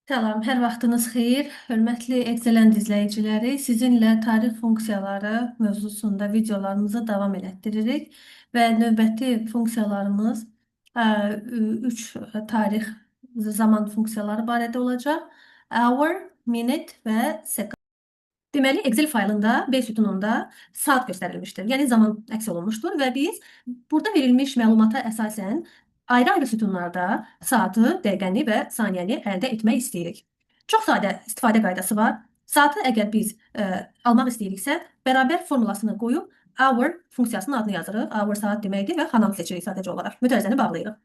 Salam, hər vaxtınız xeyir. Hörmətli Excellent izləyiciləri, sizinlə tarix funksiyaları mövzusunda videolarımızı davam elətdiririk və növbəti funksiyalarımız 3 tarix zaman funksiyaları barədə olacaq. Hour, minute və second. Deməli, Excel faylında B sütununda saat göstərilmişdir. Yəni zaman əks olunmuşdur və biz burada verilmiş məlumata əsasən ayrı-ayrı sütunlarda saatı, dəqiqəni və saniyəni əldə etmək istəyirik. Çox sadə istifadə qaydası var. Saatı əgər biz almaq istəyiriksə, bərabər formulasını qoyub hour funksiyasının adını yazırıq. Hour saat deməkdir və xananı seçirik sadəcə olaraq. Mütərzəni bağlayırıq.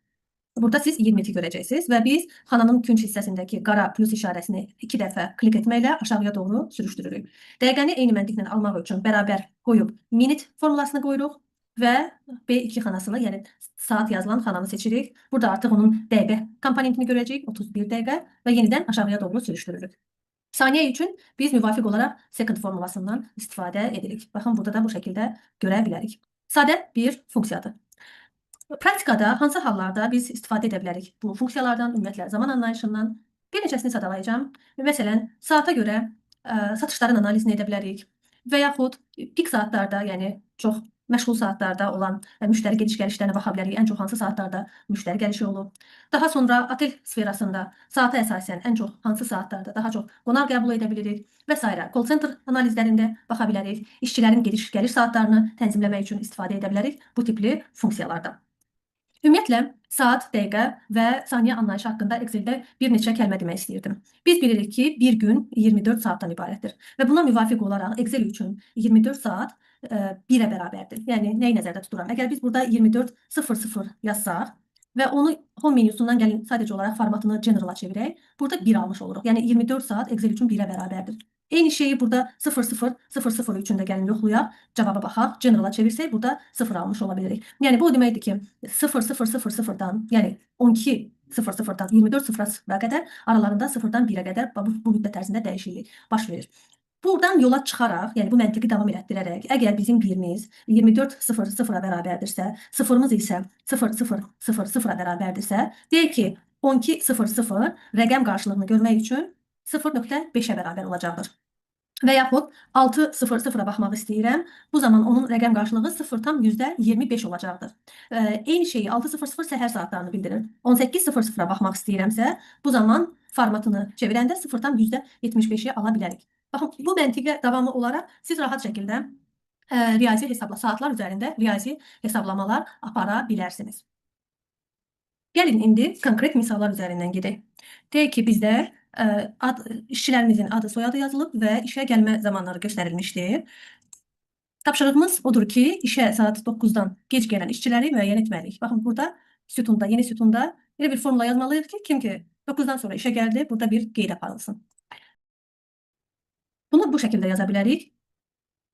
Burada siz 22 görəcəksiniz və biz xananın künc hissəsindəki qara plus işarəsini iki dəfə klik etməklə aşağıya doğru sürüşdürürük. Dəqiqəni eyni məntiqlə almaq üçün bərabər qoyub minute formulasını qoyuruq və B2 xanasını, yəni saat yazılan xananı seçirik. Burada artıq onun dəqiqə komponentini görəcəyik, 31 dəqiqə və yenidən aşağıya doğru sürüşdürürük. Saniyə üçün biz müvafiq olaraq second formulasından istifadə edirik. Baxın, burada da bu şəkildə görə bilərik. Sadə bir funksiyadır. Praktikada hansı hallarda biz istifadə edə bilərik bu funksiyalardan, ümumiyyətlə zaman anlayışından? Bir neçəsini sadalayacağam. Məsələn, saata görə satışların analizini edə bilərik və yaxud pik saatlarda, yəni çox məşğul saatlarda olan müştəri gediş-gəlişlərinə baxa bilərik. Ən çox hansı saatlarda müştəri gəlişi olub. Daha sonra otel sferasında saata əsasən ən çox hansı saatlarda daha çox qonaq qəbul edə bilirik və s. Call center analizlərində baxa bilərik. İşçilərin gediş-gəliş saatlarını tənzimləmək üçün istifadə edə bilərik bu tipli funksiyalardan. Ümumiyyətlə, saat, dəqiqə və saniyə anlayışı haqqında Excel-də bir neçə kəlmə demək istəyirdim. Biz bilirik ki, bir gün 24 saatdan ibarətdir və buna müvafiq olaraq Excel üçün 24 saat 1-ə bərabərdir. Yəni, nəyi nəzərdə tuturam? Əgər biz burada 24.00 yazsaq və onu Home menyusundan gəlin sadəcə olaraq formatını General-a çevirək, burada 1 almış oluruq. Yəni, 24 saat Excel üçün 1-ə bərabərdir. Eyni şeyi burada 00.00 üçün də gəlin yoxlayaq, cavaba baxaq. General-a çevirsək, burada 0 almış ola bilirik. Yəni, bu o deməkdir ki, 00.00-dan, yəni 12.00-dan 24.00-a qədər aralarında 0-dan 1-ə qədər bu müddət ərzində dəyişiklik baş verir. Buradan yola çıxaraq, yəni bu məntiqi davam elətdirərək, əgər bizim birimiz 24.00-a bərabərdirsə, sıfırımız isə 0.0.0-a bərabərdirsə, deyək ki, 12.00 rəqəm qarşılığını görmək üçün 0.5-ə bərabər olacaqdır. Və yaxud 6.00-a baxmaq istəyirəm. Bu zaman onun rəqəm qarşılığı 0,25 olacaqdır. Eyni şeyi 6.00 səhər saatlarını bildirir. 18.00-a baxmaq istəyirəmsə, bu zaman formatını çevirəndə 0,75-i ala bilərik. Baxın, bu məntiqə davamlı olaraq siz rahat şəkildə riyazi hesabla, saatlar üzərində riyazi hesablamalar apara bilərsiniz. Gəlin indi konkret misallar üzərindən gedək. Deyək ki, bizdə işçilərimizin adı, soyadı yazılıb və işə gəlmə zamanları göstərilmişdir. Tapşırığımız odur ki, işə saat 9-dan gec gələn işçiləri müəyyən etməliyik. Baxın, burada sütunda, yeni sütunda elə bir formula yazmalıyıq ki, kim ki 9-dan sonra işə gəldi, burada bir qeyd aparılsın. Bunu bu şəkildə yaza bilərik.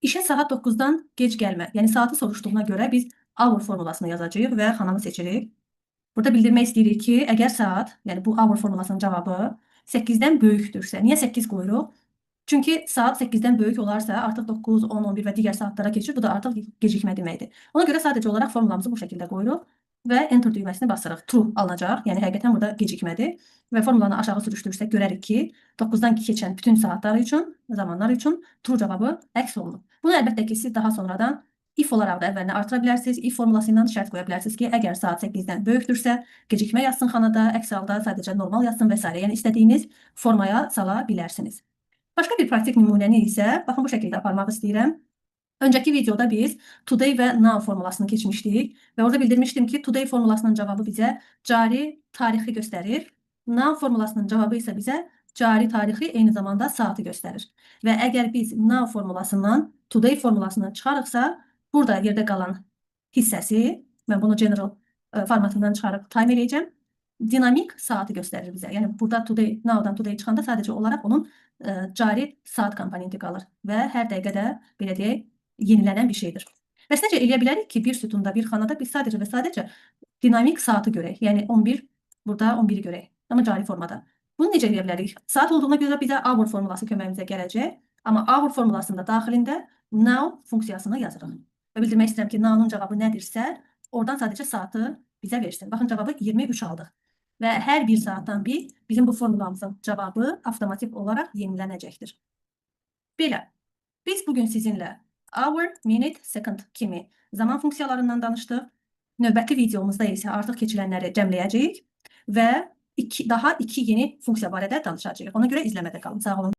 İşə saat 9-dan gec gəlmə, yəni saatı soruşduğuna görə biz hour formulasını yazacağıq və xananı seçirik. Burada bildirmək istəyirik ki, əgər saat, yəni bu hour formulasının cavabı 8-dən böyükdürsə, niyə 8 qoyuruq? Çünki saat 8-dən böyük olarsa, artıq 9, 10, 11 və digər saatlara keçir. Bu da artıq gecikmə deməkdir. Ona görə sadəcə olaraq formulamızı bu şəkildə qoyuruq və enter düyməsini basırıq. True alınacaq. Yəni həqiqətən burada gecikmədir. Və formulanı aşağı sürüşdürürsək görərik ki, 9-dan keçən bütün saatlar üçün, zamanlar üçün true cavabı əks olunub. Bunu əlbəttə ki, siz daha sonradan if olaraq da əvvəlinə artıra bilərsiniz. If formulası ilə şərt qoya bilərsiniz ki, əgər saat 8-dən böyükdürsə, gecikmə yazsın xanada, əks halda sadəcə normal yazsın və s. Yəni istədiyiniz formaya sala bilərsiniz. Başqa bir praktik nümunəni isə baxın bu şəkildə aparmaq istəyirəm. Öncəki videoda biz today və now formulasını keçmişdik və orada bildirmişdim ki, today formulasının cavabı bizə cari tarixi göstərir. Now formulasının cavabı isə bizə cari tarixi, eyni zamanda saatı göstərir. Və əgər biz now formulasından today formulasını çıxarıqsa, burada yerdə qalan hissəsi, mən bunu general formatından çıxarıb time eləyəcəm, dinamik saatı göstərir bizə. Yəni burada today, now'dan today çıxanda sadəcə olaraq onun cari saat komponenti qalır və hər dəqiqədə belə deyək, yenilənən bir şeydir. Bəs necə eləyə bilərik ki, bir sütunda, bir xanada biz sadəcə və sadəcə dinamik saatı görək? Yəni 11, burada 11-i görək, amma cari formada. Bunu necə eləyə bilərik? Saat olduğuna görə bizə hour formulası köməyimizə gələcək. Amma hour formulasında daxilində now funksiyasını yazırıq. Və bildirmək istəyirəm ki, now'un cavabı nədirsə, oradan sadəcə saatı bizə versin. Baxın, cavabı 23 aldıq. Və hər bir saatdan bir bizim bu formulamızın cavabı avtomatik olaraq yenilənəcəkdir. Belə, biz bugün sizinlə hour, minute, second kimi zaman funksiyalarından danışdıq. Növbəti videomuzda isə artıq keçilənləri cəmləyəcəyik və daha iki yeni funksiya barədə danışacağıq. Ona görə izləmədə qalın. Sağ olun.